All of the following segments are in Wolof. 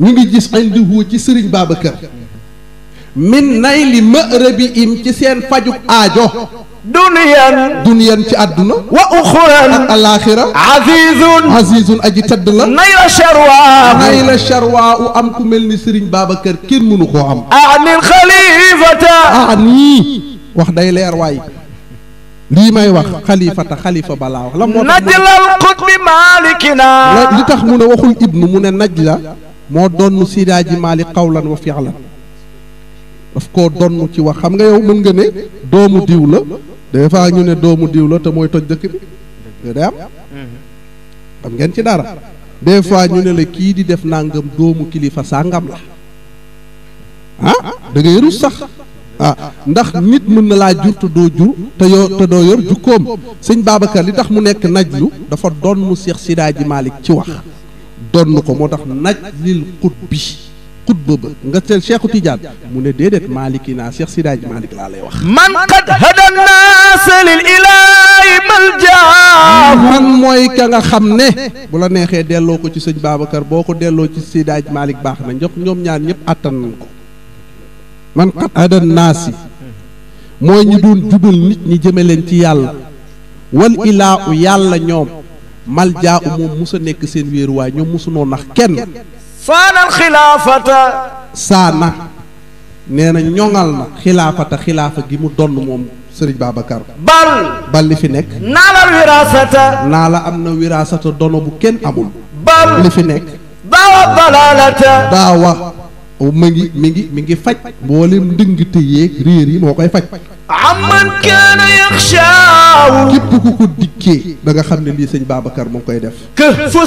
ñu ngi gis indihu ci sëriñ Babacar min nay li marabi im ci seen fajuk aajo duniyan ci àdduna wa uxuran ak alaaxira azizun aji tëdd la nayla sharwa u am ku mel ni sëriñ Babacar kenn mënu koo am anil xalifata nii wax day leer waay lii may wax xalifa balaa wax la moo tax najlal qutbi malikina li tax mu ne waxul ibnu mu ne najla moo donn sidaaji Maalik qawlan wa fi'lan daf koo donn ci wax xam nga yow mën nga ne doomu diw la des fois ñu ne doomu diw la te mooy toj dëkk bi day am xam ngeen ci dara des fois ñu ne la kii di def nangam doomu kilifa sàngam la da ngay rus sax ndax nit mën na laa jur te doo jur te doo yor jukkoom sëñ Babacar li tax mu nekk najlu dafa donn mu Seex Sidaaji Maalik ci wax donn ko moo tax najlil xutbi xutba ba nga teel Cheikhu Tidiane mu ne déedéet Maliki naa Seex Sidaaji Maalik laa lay wax man qad hada naas lil ilaahi malja man mooy ka nga xam ne bu la neexee delloo ko ci sëñ Babacar boo ko delloo ci Sidaaji Maalik baax na ñoom ñaar ñëpp àttan nañ ko man qad hada naas mooy ñu doon jubal nit ñi jëme leen ci yàlla wal ilaa u yàlla ñoom malja u moom musa nekk seen wéeruwaay ñoom musunoo nax kenn saanal xilaafata saana nee na ñoŋal na xilaafa gi mu donn moom sëriñ Babacar bal li fi nekk naalal wirasata naa la am na wirasata dono bu kenn amul bal li fi nekk daawa dalalata daawa mi ngi faj mboolem ndëng te yéeg réer yi moo koy faj amman kaana yaxshaaw képp ku ko dikkee da nga xam ne lii sëñ Babacar moo koy def këfu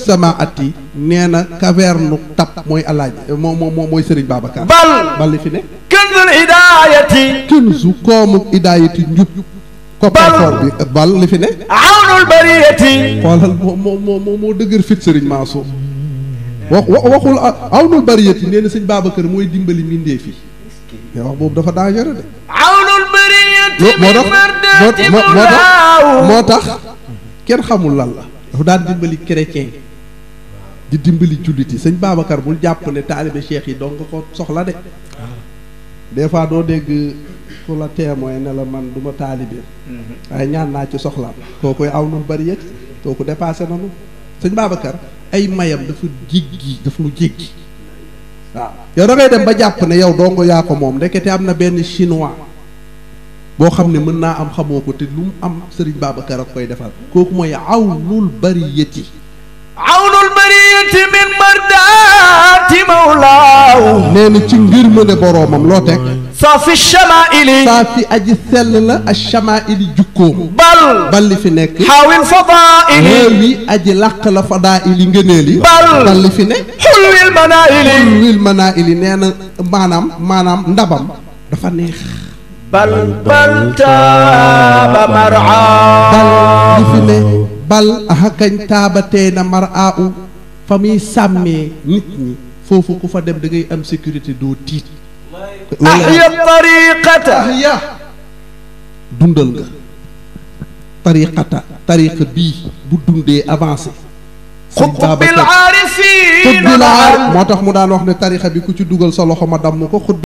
samaati nee na caverne tab mooy alaaj mooy sëriñ Babacar bal li fi nekk kënzul hidaayati kënzu koomu hidaayati njub kopparfoor bi bal li fi nekk awnul bariyati xoolal moo dëgër fit sëriñ Mansour waxul awnul bariyati nee na sëñ Babacar mooy dimbali mbindee fi wax boobu dafa dangereux de awnul bariyati moo tax kenn xamul lan la dafa daan dimbali chrétien di dimbali jullit yi sëñ Babacar bul jàpp ne taalibe cheikh yi donc nga ko soxla de des fois doo dégg ku la témoin ne la man du ma taalibe waaye ñaan naa ci soxla kookoy awnul bariyati kooku dépassé nanu sëñ Babacar ay mayam dafa lu jéggi waaw yow da ngay dem ba jàpp ne yow dongo yaa ko moom ndekete am na benn chinois boo xam ne mën naa am xamoo ko te lu mu am Serigne Babacar ak koy defal kooku mooy awnul bariyati min mardaati mawlaaw nee na ci ngir mu ne boroomam loo teg saafi shamaa'ili saafi aji sell la ash-shamaa'ili jukkoom bal li fi nekk xaawil fadaa'ili xeewi aji làq la fadaa'ili ngëneeli bal li fi nekk xulwil manaa'ili nee na maanaam ndabam dafa neex bal taaba mar'aa bal li fi ne bal ahakañ taaba tee na mar'aa u fa muy sàmmee nit ñi foofu ku fa dem da ngay am sécurité doo tiit ahya tariqata dundal nga tariqa bii bu dundee avancé xutbil aarifiin moo tax mu daan wax ne tariqa bi ku ci dugal sa loxo ma damm ko